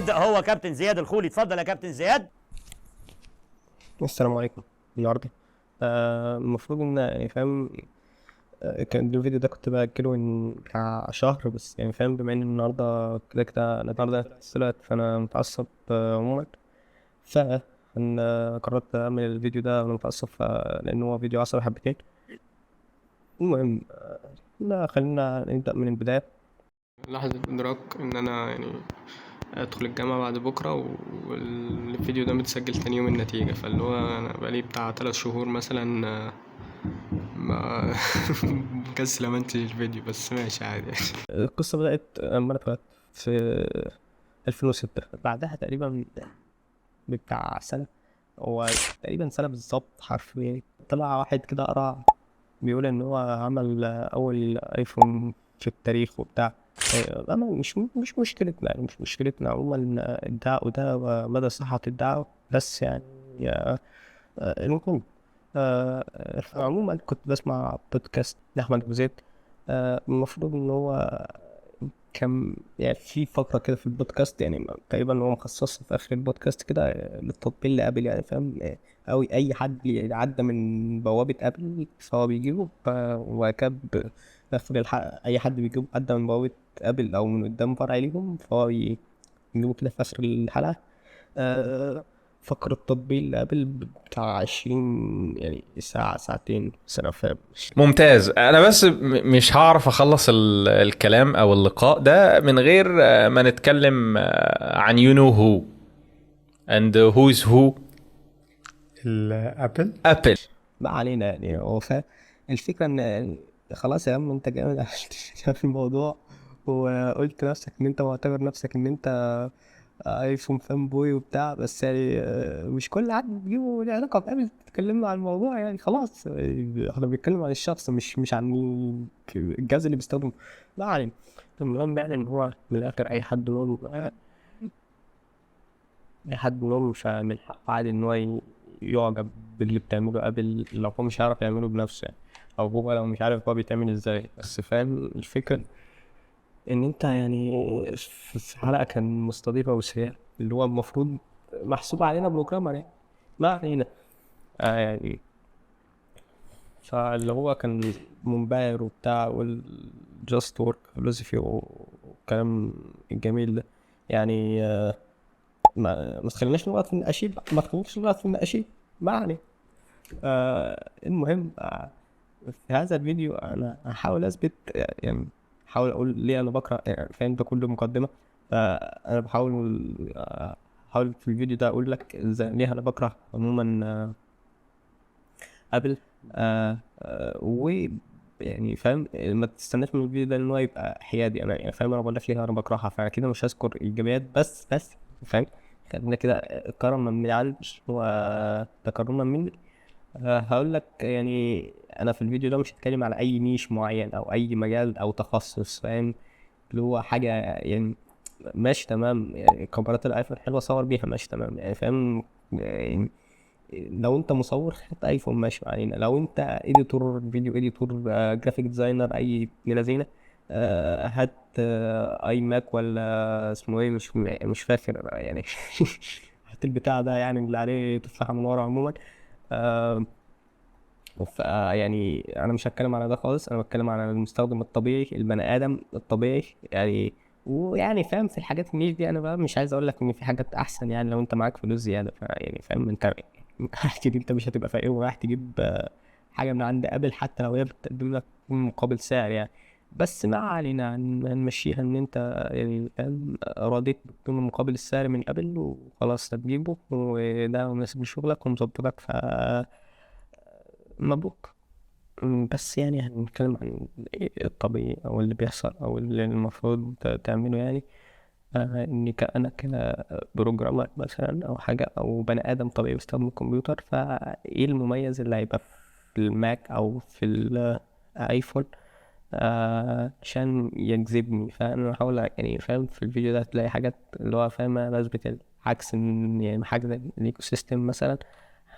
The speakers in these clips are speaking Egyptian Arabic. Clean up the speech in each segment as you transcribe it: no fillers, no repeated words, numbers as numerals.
هيبدا هو كابتن زياد الخولي. اتفضل يا كابتن زياد. السلام عليكم. النهارده المفروض ان يعني فاهم، كان الفيديو ده كنت بأجله من بتاع شهر، بس يعني فاهم بما ان النهارده كده كده النهارده طلعت، فانا متعصب عموما، ف ان قررت اعمل الفيديو ده وانا متعصب، لان هو فيديو عصبي حبتين. المهم لا خلينا نبدأ من البداية. لحظة إدراك إن أنا يعني أدخل الجامعة بعد بكرة، والفيديو ده متسجل تاني يوم النتيجة، فاللي هو أنا بقالي بتاع 3 شهور مثلا ما مكسل أمنتج الفيديو، بس ماشي عادي. القصة بدأت لما أنا اتولدت في 2006، بعدها تقريبا بتاع سنة، هو تقريبا سنة بالظبط حرفيا، طلع واحد كده قرع بيقول إن هو عمل أول آيفون في التاريخ وبتاع. أما مش مشكلتنا، يعني مش مشكلتنا عموما الدعوة ده ومدى صحة الدعوة، بس يعني المهم عموما كنت بسمع بودكاست لأحمد أبو زيد. المفروض إن هو كان يعني في فقرة كده في البودكاست، يعني تقريبا هو مخصصها في آخر البودكاست كده للتطبيل لأبل، يعني فاهم، أو أي حد عدى من بوابة أبل فهو بيجيبه، وكاب آخر الحلقة أي حد بيجيبه عدى من بوابة أبل أو من قدام فرع ليهم فهو بيجيبه كده في آخر الحلقة. فقرة تطبيل لأبل بتاع 20 يعني ساعة ساعتين سنة، فاهم. ممتاز. أنا بس مش هعرف أخلص الكلام أو اللقاء ده من غير ما نتكلم عن you know who and who is who. الأبل. أبل. ما علينا، يعني هو الفكرة إن خلاص يا عم أنت جامد عشان في الموضوع، وقلت نفسك إن أنت معتبر نفسك إن أنت ايفون fan boy وبتاع، بس يعني مش كل حد بيجيبه له علاقة بابل. تتكلمنا عن الموضوع يعني خلاص، احنا بنتكلم عن الشخص مش عن الجهاز اللي بيستخدمه. لا علينا. المهم يعني ان هو من الاخر اي حد نور، اي حد نور فمن حقه عادي ان هو يعجب باللي بتعمله ابل لو هو مش عارف يعمله بنفسه يعني، او هو لو مش عارف هو بيتعمل ازاي. بس فاهم الفكرة ان انت يعني في حلقة كان مستضيف ابو سريع اللي هو المفروض محسوب علينا programmer يعني، ما علينا. يعني فاللي هو كان منبهر وبتاع وال just work philosophy والكلام الجميل ده يعني. ما تخليناش نغلط في النقاشين، ما تخليناش نغلط في النقاشين، ما علينا. المهم في هذا الفيديو انا هحاول اثبت، يعني بحاول اقول ليه انا بكره، يعني فاهم ده كله مقدمه. فانا بحاول في الفيديو ده اقول لك ازاي ليه انا بكره عموما ابل. و يعني فاهم ما تستناش من الفيديو ده ان هو يبقى حيادي. انا يعني فاهم انا بقول لك ليه انا بكرهها، فاكيد مش هذكر ايجابيات، بس فاهم خلينا كده كرما من العلم وتكرما مني. هقول لك يعني انا في الفيديو ده مش هتكلم على اي niche معين او اي مجال او تخصص، فاهم اللي هو حاجة يعني ماشي تمام، يعني كاميرات الايفون حلوة صور بيها ماشي تمام، يعني فاهم يعني لو انت مصور حط ايفون ماشي علينا، لو انت editor video editor، graphic designer، اي ابن لذينه، هات اي ماك ولا اسمه ايه مش فاكر يعني هات البتاع ده يعني اللي عليه تفاحة من ورا عموما. يعني انا مش هتكلم على ده خالص، انا بتكلم على المستخدم الطبيعي، البني ادم الطبيعي يعني. ويعني فاهم في الحاجات ال niche دي انا بقى مش عايز اقول لك ان في حاجات احسن، يعني لو انت معاك فلوس زيادة يعني فاهم انت اكيد انت مش هتبقى فقير ورايح تجيب حاجة من عند ابل حتى لو هي بتقدم لك مقابل سعر يعني. بس ما علينا، هنمشيها ان انت يعني فاهم راضيت بالقيمة مقابل السعر من ابل وخلاص هتجيبه، وده مناسب لشغلك ومظبطك، ف مبروك. بس يعني هنتكلم عن الطبيعي او اللي بيحصل او اللي المفروض تعمله، يعني اني انا ك programmer مثلا او حاجة او بني ادم طبيعي بيستخدم الكمبيوتر، فايه المميز اللي هيبقى في الماك او في الايفون عشان يجذبني. فانا بحاول يعني فاهم في الفيديو ده هتلاقي حاجات اللي هو فاهم انا بثبت العكس، ان يعني حاجة زي ال ecosystem مثلا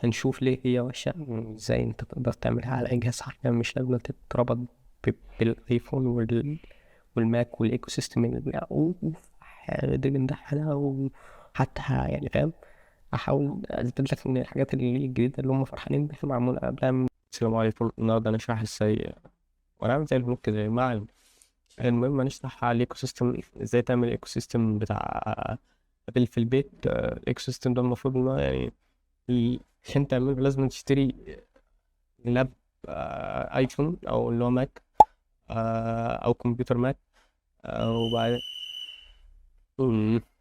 هنشوف ليه هي وحشة وازاي انت تقدر تعملها على اي جهاز حرفيا، مش لازم تتربط بالايفون والماك وال ecosystem اللي الدح ده، وحتى يعني فاهم احاول اثبت لك ان الحاجات اللي الجديدة اللي هم فرحانين بيها معمولة قبلها. السلام عليكم. النهارده هنشرح ازاي، وانا عامل زي البنوك كده مع المهم هنشرح على ال ecosystem، ازاي تعمل ecosystem بتاع ابل في البيت. ال ecosystem ده المفروض ان هو يعني عشان تعمله لازم تشتري lap ايفون او اللي هو ماك، او كمبيوتر ماك، وبعد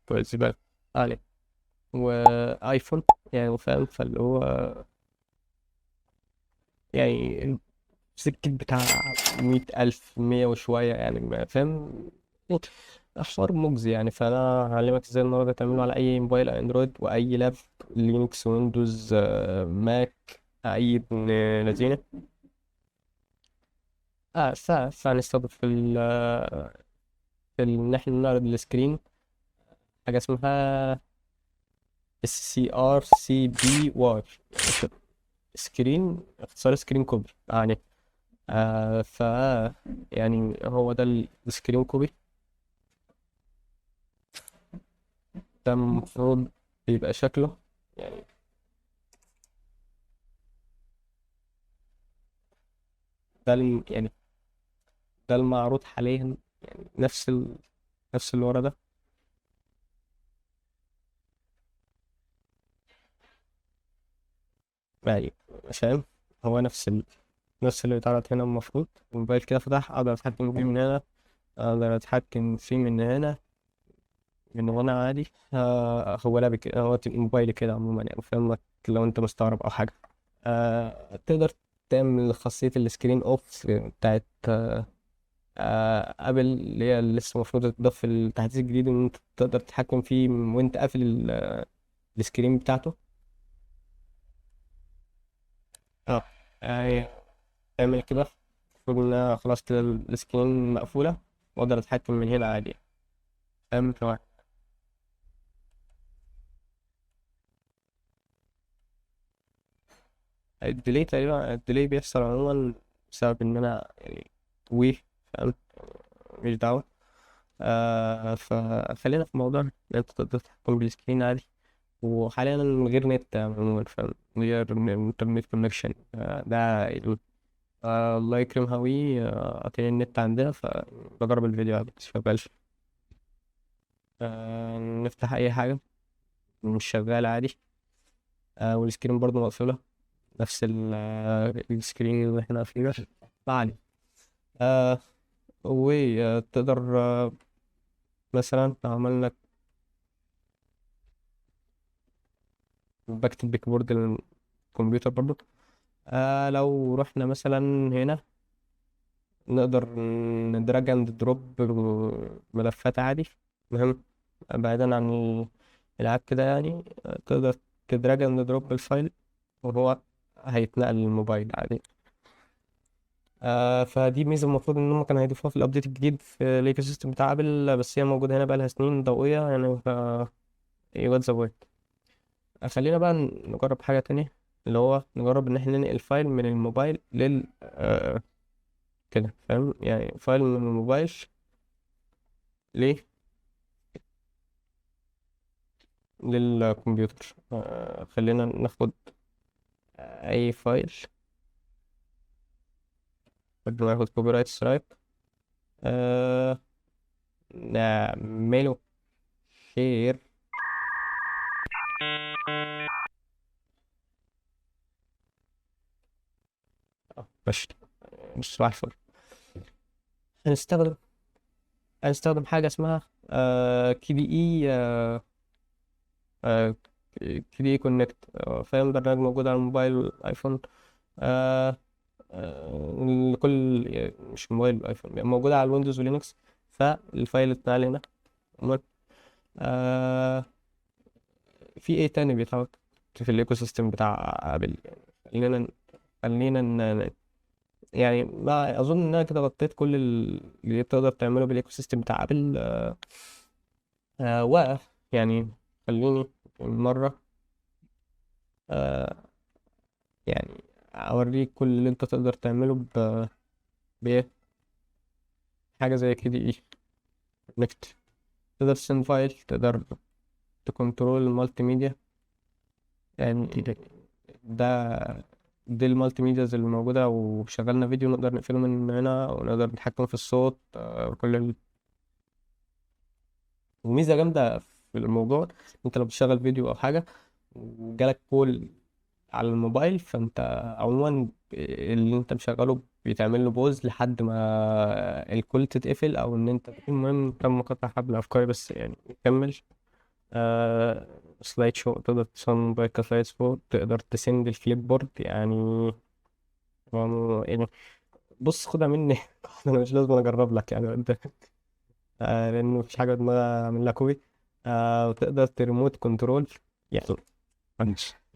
كويس بقى عليه وايفون يعني فاهم. فاللي هو يعني سكة بتاع 100,000، 100 وشوية يعني فاهم، حوار مجزي يعني. فأنا هعلمك ازاي النهاردة تعمله على أي موبايل أندرويد وأي lap، لينكس، ويندوز، ماك، أي ابن لذينة. فهنستخدم في إن احنا نعرض ال screen حاجة اسمها SCRCPY، screen، اختصار screen copy يعني. ف يعني هو ده ال screen copy ده، المفروض بيبقى شكله يعني ده يعني ده المعروض حاليا، يعني نفس اللي ورا ده. يعني فاهم، هو نفس اللي بيتعرض هنا. المفروض الموبايل كده فتح، اقدر اتحكم فيه من هنا، اقدر اتحكم فيه من هنا، من هنا عادي. هو لابي كده، هو موبايلي كده عموما يعني فاهم، لو انت مستغرب او حاجه. تقدر تعمل خاصيه ال screen off بتاعت ابل، اللي هي لسه المفروض تضاف في التحديث الجديد، ان انت تقدر تتحكم فيه وانت قافل ال screen بتاعته. تعمل كده، المفروض ان انا خلاص كده ال screen مقفوله، واقدر اتحكم من هنا عادي فاهم. ال delay تقريبا، ال delay بيحصل عموما بسبب ان انا يعني وي فاهم، مش دعوه. فخلينا في موضوع ان انت تقدر تتحكم بال screen عادي، وحاليا من غير نت عموما فاهم، من غير internet connection. ده الله يكرم هوي، قاطعين النت عندنا، فبجرب الفيديو عادي مش شغال. نفتح اي حاجه مش شغال عادي. وال screen برضو مقفوله، نفس ال screen اللي احنا قافلينه عادي. وتقدر، مثلا لو عملنا بكتب ب keyboard الكمبيوتر برضو. لو رحنا مثلا هنا نقدر ن drag and drop ملفات عادي. المهم بعيدا عن الالعاب كده يعني، تقدر ت drag and drop ال file وهو هيتنقل للموبايل عادي. فدي ميزه المفروض ان هم كانوا هيضيفوها في ال update الجديد في ال ecosystem بتاع ابل، بس هي موجوده هنا بقالها سنين ضوئيه يعني. ف what's the point. خلينا بقى نجرب حاجه تانية، اللي هو نجرب ان احنا ننقل file من الموبايل لل، كده فاهم، يعني file من الموبايل ليه للكمبيوتر. خلينا ناخد اي file قبل ما ناخد copyright strike. نعمله share. ماشي، مش صباح الفل. هنستخدم حاجة اسمها كي دي اي، كي دي اي كونكت. فاهم، برنامج موجود على الموبايل والايفون. لكل، مش موبايل والايفون، يعني موجود على الويندوز ولينكس. فال file اتنقل هنا. المهم، في ايه تاني بيتحط في ال ecosystem بتاع ابل؟ يعني خلينا يعني ما اظن ان انا كده غطيت كل اللي تقدر تعمله بال ecosystem بتاع ابل. و يعني خليني مرة، يعني اوريك كل اللي انت تقدر تعمله بايه، حاجة زي كده ايه كونكت. تقدر ت send file، تقدر ت control ال multimedia. يعني دي ال multimedias اللي موجودة، وشغلنا فيديو نقدر نقفله من هنا، ونقدر نتحكم في الصوت، كل وميزة جامدة في الموضوع، انت لو بتشغل فيديو او حاجة وجالك call على الموبايل، فانت عموما اللي انت مشغله بيتعمل له pause لحد ما ال call تتقفل، او ان انت. المهم تم قطع حبل افكاري، بس يعني نكمل. Slide show، تقدر تصمم موبايل ك slide show، تقدر ت send ال clipboard. يعني يعني بص خدها مني، انا مش لازم اجرب لك يعني قدامك، لانه مفيش حاجة دماغي اعمل لها copy. وتقدر ت remote control، يعني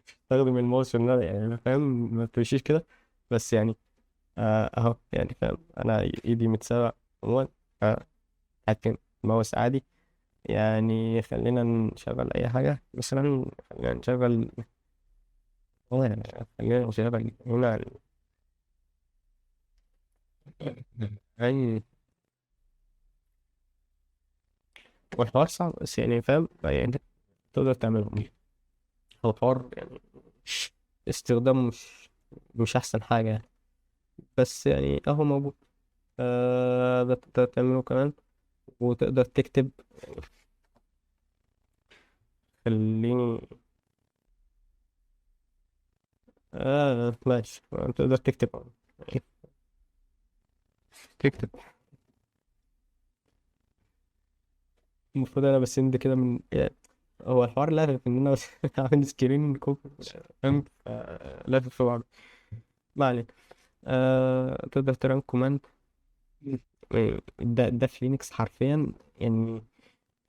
تستخدم الماوس يعني فاهم، ما تمشيش كده بس يعني. اهو يعني فاهم، انا ايدي متسابقه عموما، اتحكم ماوس عادي. يعني خلينا نشغل اي حاجة، مثلا خلينا نشغل هنا، خلينا نشغل هنا اي، والحوار صعب بس يعني فاهم، يعني تقدر تعمله. هو حوار يعني استخدامه مش احسن حاجة يعني، بس يعني اهو موجود. ده تقدر تعمله كمان، وتقدر تكتب. خليني ماشي، تقدر تكتب، تكتب. المفروض انا ب send كده من يعني، هو الحوار لافف ان انا عامل screen copy، فاهم؟ لافف في بعض، ما علينا. تقدر ت run command. ده في Linux حرفيا، يعني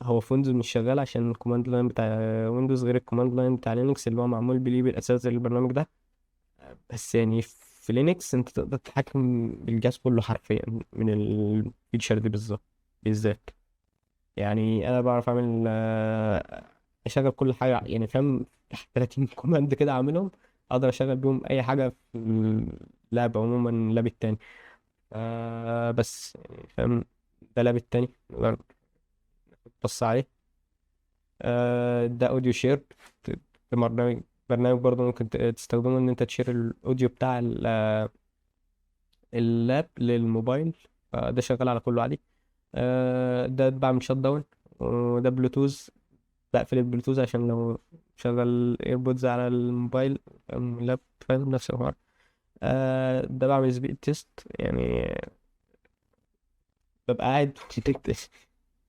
هو في Windows مش شغال عشان ال command line بتاع Windows غير ال command line بتاع Linux اللي هو معمول بليه بالاساس للبرنامج ده. بس يعني في Linux انت تقدر تتحكم بالجهاز كله حرفيا من ال feature دي بالذات. يعني انا بعرف اعمل، اشغل كل حاجة يعني فاهم، تحت 30 command كده اعملهم، اقدر اشغل بيهم اي حاجة في اللاب عموما، اللاب التاني. بس يعني فاهم، ده لاب التاني نقدر نبص عليه. ده audio share، ده برنامج برضه ممكن تستخدمه ان انت ت share ال audio بتاع اللاب للموبايل، فده شغال على كله عادي. ده بعمل shut down، وده بلوتوث، بقفل البلوتوث عشان لو شغل AirPods على الموبايل اللاب، فاهم نفس الحوار. ده بعمل speed test، يعني ببقى قاعد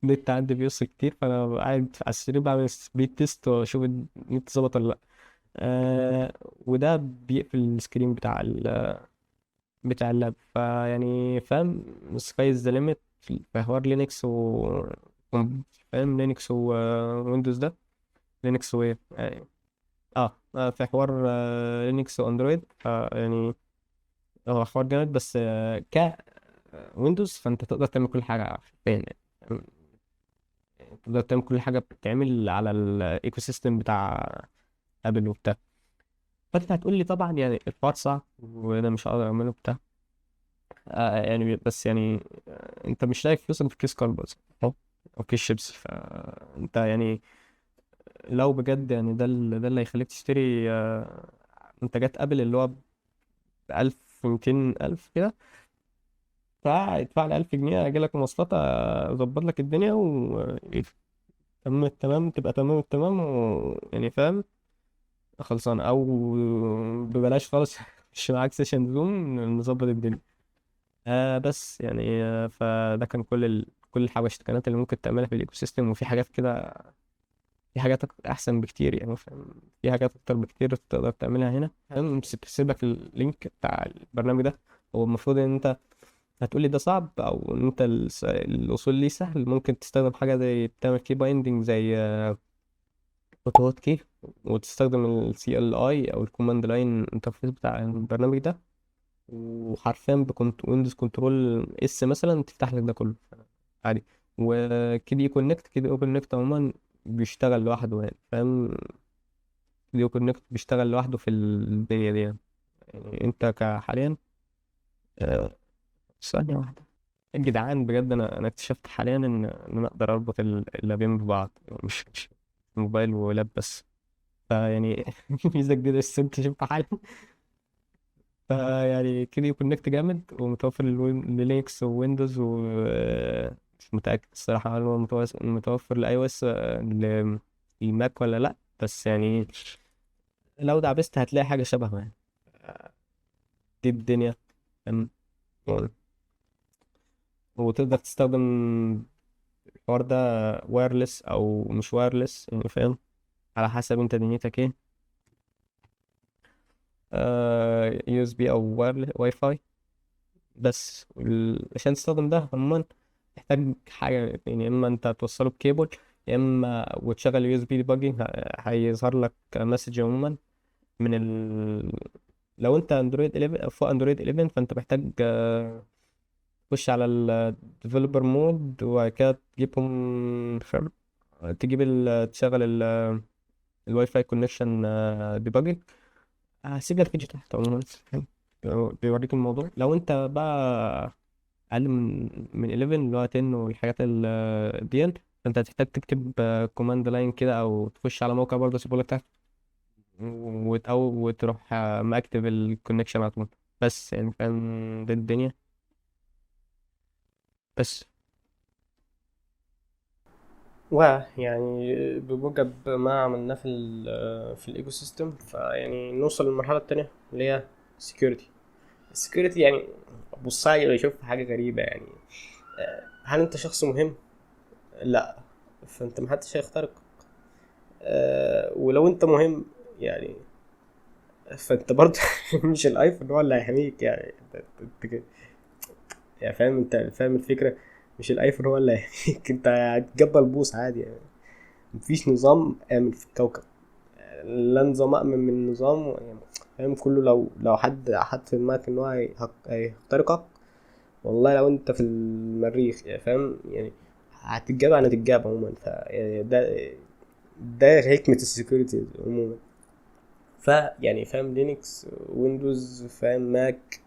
النت عندي بيوصل كتير، فانا ببقى قاعد على السرير بعمل speed test واشوف النت ظبط ولا لا. وده بيقفل ال screen بتاع اللاب. فيعني فاهم، sky the limit في حوار Linux و فاهم Linux و Windows، ده Linux و يعني في حوار Linux و Android. يعني هو حوار جامد، بس ك Windows فانت تقدر تعمل كل حاجة حرفيا، يعني تقدر تعمل كل حاجة بتتعمل على ال ecosystem بتاع Apple وبتاع. فانت هتقول لي طبعا يعني الحوار صعب وانا مش هقدر اعمله بتاع، يعني بس يعني انت مش لاقي فلوس في كيس كلبز او كيس شيبسي، فانت يعني لو بجد يعني ده اللي هيخليك تشتري منتجات Apple اللي هو ب1200,000 كده، فادفع لي 1000 جنيه اجي لك مواصلات اظبط لك الدنيا و تمام التمام، تبقى تمام التمام، ويعني فاهم خلصان، او ببلاش خالص. مش معاك session Zoom نظبط الدنيا. بس يعني فده كان كل الحبشتكنات اللي ممكن تعملها في ال ecosystem. وفي حاجات كده، في حاجات احسن بكتير يعني فاهم، في حاجات اكتر بكتير تقدر تعملها هنا. فاهم، سيب لك ال link بتاع البرنامج ده. هو المفروض ان انت هتقولي ده صعب او ان انت الوصول ليه سهل، ممكن تستخدم حاجة زي بتعمل key binding زي AutoHotkey، وتستخدم ال CLI او ال command line interface بتاع البرنامج ده، وحرفيا ب Windows control S مثلا تفتح لك ده كله عادي. و KDE Connect، KDE Connect عموما بيشتغل لوحده يعني فاهم، KDE Connect بيشتغل لوحده في الدنيا دي يعني. يعني انت كحاليا، ثانية واحدة، جدعان بجد انا اكتشفت حاليا ان انا اقدر اربط اللابين ببعض، مش موبايل ولاب بس. فيعني ميزة جديدة لسه اكتشفتها حاليا. فيعني KDE Connect جامد ومتوفر لل Linux و Windows، و مش متأكد الصراحة هل هو متوفر ل iOS لل Mac ولا لأ، بس يعني لو دعبست هتلاقي حاجة شبهه يعني. دي الدنيا. وتقدر تستخدم الحوار ده wireless او مش wireless يعني، فاهم، على حسب انت دنيتك ايه، USB او wireless WiFi. بس عشان تستخدم ده عموما تحتاج حاجة يعني، اما انت توصله بكيبل، يا اما وتشغل USB debugging، هيظهر لك message عموما من لو انت Android 11 او فوق Android 11 فانت محتاج تخش على ال developer mode، وبعد كده تجيبهم، فاهم، تجيب تشغل ال WiFi connection debugging. هسيب لك فيديو تحت عموما، فاهم، بيوريك الموضوع. لو انت بقى اقل من 11 اللي هو 10 والحاجات دي، فانت هتحتاج تكتب command line كده، او تخش على موقع برضه اسيبه لك تحت، وتروح مأكتف ال connection على طول. بس يعني فاهم، دي الدنيا بس. ويعني بموجب ما عملناه في ال ecosystem، فيعني نوصل للمرحلة التانية اللي هي security. ال security يعني بص يشوف حاجة غريبة يعني، هل انت شخص مهم؟ لا، فانت محدش هيخترقك. ولو انت مهم يعني فانت برضه مش ال iPhone هو اللي هيحميك يعني، انت يعني فاهم، انت فاهم الفكرة، مش ال iPhone هو اللي هيحميك، انت هتجبل بوس عادي يعني. مفيش نظام امن في الكوكب، لا نظام امن من نظام يعني، فاهم، كله لو حد حط في دماغك ان هو هيخترقك، والله لو انت في المريخ يعني، فاهم يعني، هتتجاب عن هتتجاب عموما. ف يعني ده حكمة ال security عموما. ف يعني فاهم، Linux، Windows، فاهم، Mac،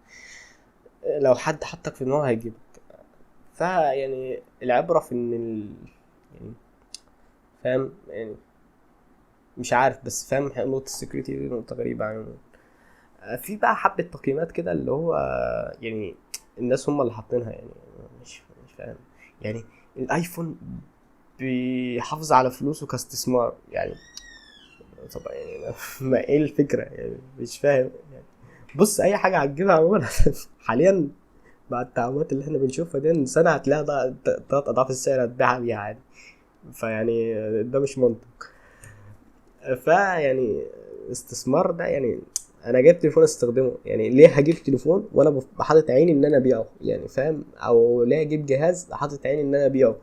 لو حد حطك في دماغه هيجيبك. ف يعني العبرة في ان يعني فاهم يعني مش عارف، بس فاهم نقطة ال security دي نقطة غريبة عموما. في بقى حبة تقييمات كده اللي هو يعني الناس هم اللي حاطينها يعني، مش فاهم يعني. ال iPhone بيحافظ على فلوسه كاستثمار يعني، طبعا يعني ما ايه الفكرة يعني، مش فاهم يعني. بص اي حاجة هتجيبها عموما حاليا مع التعاملات اللي احنا بنشوفها دي، سنة هتلاقيها 3 اضعاف السعر هتبيعها بيها عادي، فيعني ده مش منطق. فيعني استثمار ده يعني، انا جايب تليفون استخدمه يعني، ليه هجيب تليفون وانا حاطط عيني ان انا ابيعه يعني، فاهم، او ليه اجيب جهاز حاطط عيني ان انا ابيعه؟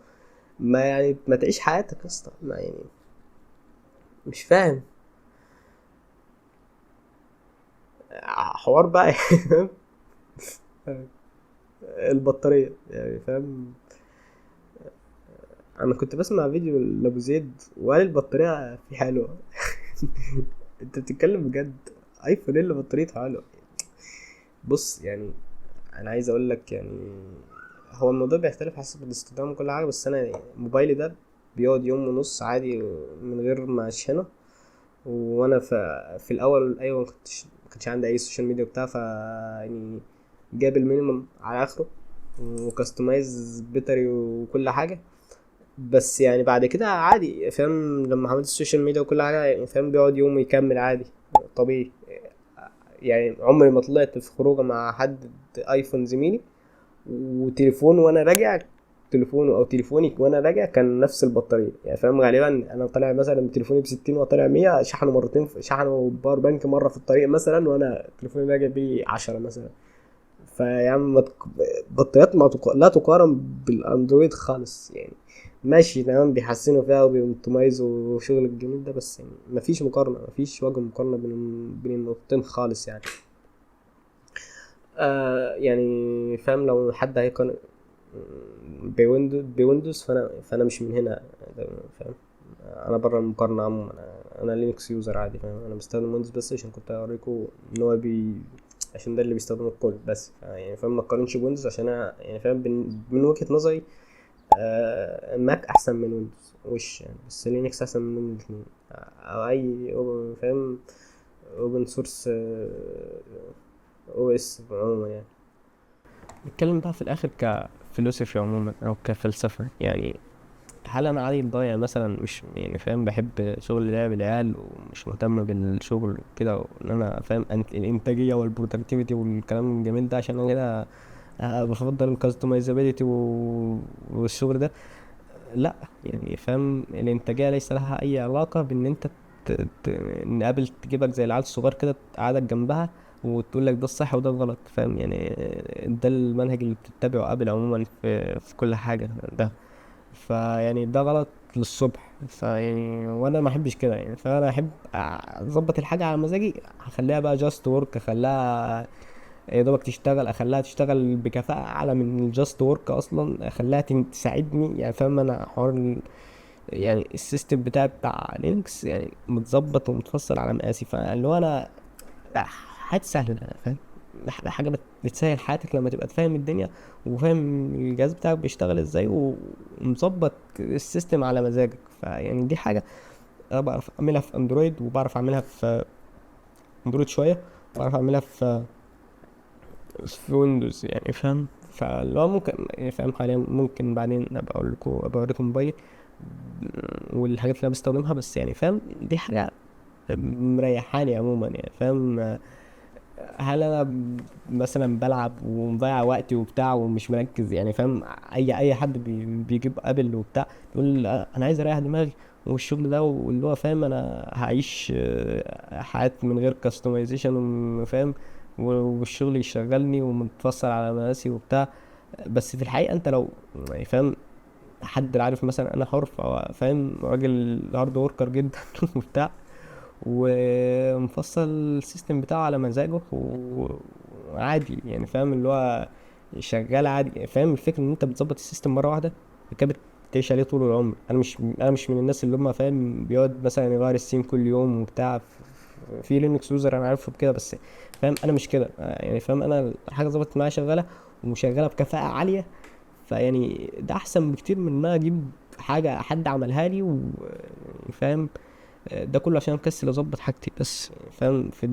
ما يعني ما تعيش حياتك يا اسطى، ما يعني مش فاهم حوار بقى. البطارية يعني فاهم، انا كنت بسمع فيديو لابو زيد وقال البطارية في حلوة. انت بتتكلم بجد؟ ايفون اللي بطاريته حلوة؟ بص يعني انا عايز اقول لك يعني هو الموضوع بيختلف حسب الاستخدام وكل حاجة، بس انا موبايلي ده بيقعد يوم ونص عادي من غير ما اشحنه، وانا في الاول ايوه ما كنتش عندي اي social media وبتاع، ف يعني جاب ال minimum على اخره و customize battery وكل حاجة. بس يعني بعد كده عادي فاهم، لما عملت ال social media وكل حاجة يعني فاهم، بيقعد يوم يكمل عادي طبيعي يعني. عمري ما طلعت في خروجه مع حد iPhone زميلي وتليفون وانا راجع، تليفونه او تليفوني وانا راجع كان نفس البطارية يعني فاهم. غالبا انا طالع مثلا بتليفوني ب60 وطالع 100، شحنه مرتين، شحنه power bank مرة في الطريق مثلا، وانا تليفوني راجع بيه 10 مثلا. فيا عم بطاريات ما لا تقارن بال Android خالص يعني. ماشي تمام، بيحسنوا فيها وبيوبتمايزوا وشغل الجميل ده، بس يعني مفيش مقارنة، مفيش وجه مقارنة بين النقطتين خالص يعني. يعني فاهم، لو حد هيقارن ب Windows فانا مش من هنا فاهم، انا بره المقارنة عموما. انا Linux user عادي فاهم، انا بستخدم Windows بس عشان كنت اوريكم ان هو عشان ده اللي بيستخدمه الكل بس. يعني فاهم، ما تقارنش ب Windows عشان انا يعني فاهم من وجهة نظري Mac احسن من Windows وش يعني، بس Linux احسن من الاتنين، او اي فاهم open source OS عموما يعني. نتكلم بقى في الاخر ك philosophy عموما او كفلسفه. يعني هل انا عادي ضايع مثلا، مش يعني فاهم بحب شغل لعب العيال ومش مهتم بالشغل كده، وان انا فاهم الانتاجية وال productivity والكلام الجميل ده، عشان انا كده بفضل ال customizability والشغل ده؟ لا يعني فاهم الانتاجية ليس لها اي علاقة بان انت ان Apple تجيبك زي العيال الصغار كده تقعدك جنبها وتقول لك ده الصح وده الغلط، فاهم يعني ده المنهج اللي بتتبعه Apple عموما في كل حاجة ده، فيعني ده غلط للصبح. فيعني وانا ما احبش كده يعني، فانا احب اظبط الحاجة على مزاجي، اخليها بقى just work، اخليها يا دوبك تشتغل، اخليها تشتغل بكفاءة اعلى من ال just work اصلا، اخليها تساعدني يعني فاهم. انا حوار يعني ال system بتاعي بتاع Linux يعني متظبط ومتفصل على مقاسي، فاللي هو انا حياتي سهلة فاهم، حاجة بتسهل حياتك لما تبقى تفهم الدنيا وفاهم الجهاز بتاعك بيشتغل ازاي ومظبط ال system على مزاجك. فيعني دي حاجة انا بعرف اعملها في Android، وبعرف اعملها في Android شوية، بعرف اعملها في Windows يعني فاهم. فاللي هو ممكن يعني فاهم حاليا، ممكن بعدين ابقى اقول لكم، ابقى اوريكم موبايلي والحاجات اللي انا بستخدمها، بس يعني فاهم دي حاجة مريحاني عموما يعني فاهم. هل انا مثلا بلعب ومضيع وقتي وبتاع ومش مركز يعني فاهم؟ اي حد بيجيب Apple وبتاع يقول انا عايز اريح دماغي والشغل ده، واللي هو فاهم انا هعيش حياة من غير customization وفاهم والشغل يشغلني ومتفصل على مقاسي وبتاع. بس في الحقيقة انت لو يعني فاهم حد عارف مثلا انا حر، فهو فاهم راجل hard worker جدا وبتاع ومفصل ال system بتاعه على مزاجه وعادي يعني فاهم اللي هو شغال عادي فاهم. الفكرة ان انت بتظبط ال system مرة واحدة كده بتعيش عليه طول العمر. انا مش من الناس اللي هم فاهم بيقعد مثلا يغير السيم كل يوم وبتاع، في Linux user انا عارفه بكده، بس فاهم انا مش كده يعني فاهم. انا الحاجة ظبطت معايا شغالة وشغالة بكفاءة عالية، فيعني ده احسن بكتير من ان انا اجيب حاجة حد عملها لي وفاهم ده كله عشان مكسل اظبط حاجتي بس فاهم. في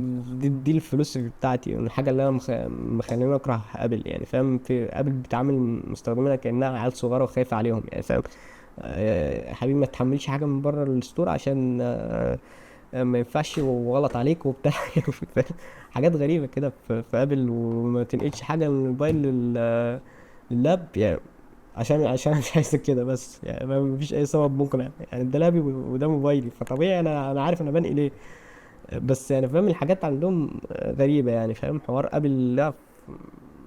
دي ال philosophy بتاعتي، الحاجة اللي انا مخليني اكره Apple يعني فاهم. في Apple بتعامل مستخدمينها كانها عيال صغيرة وخايفة عليهم يعني فاهم. حبيبي ما تحملش حاجة من بره ال store عشان ما ينفعش وغلط عليك وبتاع حاجات غريبة كده في Apple، وما تنقلش حاجة من الموبايل لل lap يعني عشان مش عايز كده بس يعني ما فيش اي سبب مقنع يعني. ده لابي وده موبايلي، فطبيعي انا عارف انا بنقل ايه، بس يعني فاهم الحاجات عندهم غريبة يعني فاهم. حوار Apple لا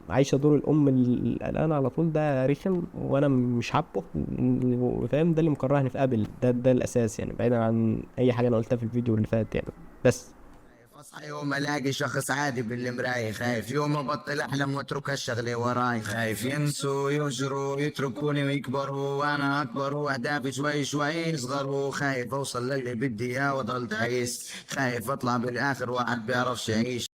عايشه دور الام القلقانه على طول، ده رخم وانا مش حابة وفاهم ده اللي مكرهني في Apple، ده الاساس يعني، بعيدا عن اي حاجة انا قلتها في الفيديو اللي فات يعني. بس اصحى يوم الاقي شخص عادي بالمراية، خايف يوم ابطل احلم واترك هالشغلة وراي، خايف ينسوا يهجروا يتركوني ويكبروا وانا اكبر واهدافي شوي شوي يصغروا، خايف اوصل للي بدي اياه واضل تعيس، خايف اطلع بالاخر واحد بيعرفش يعيش.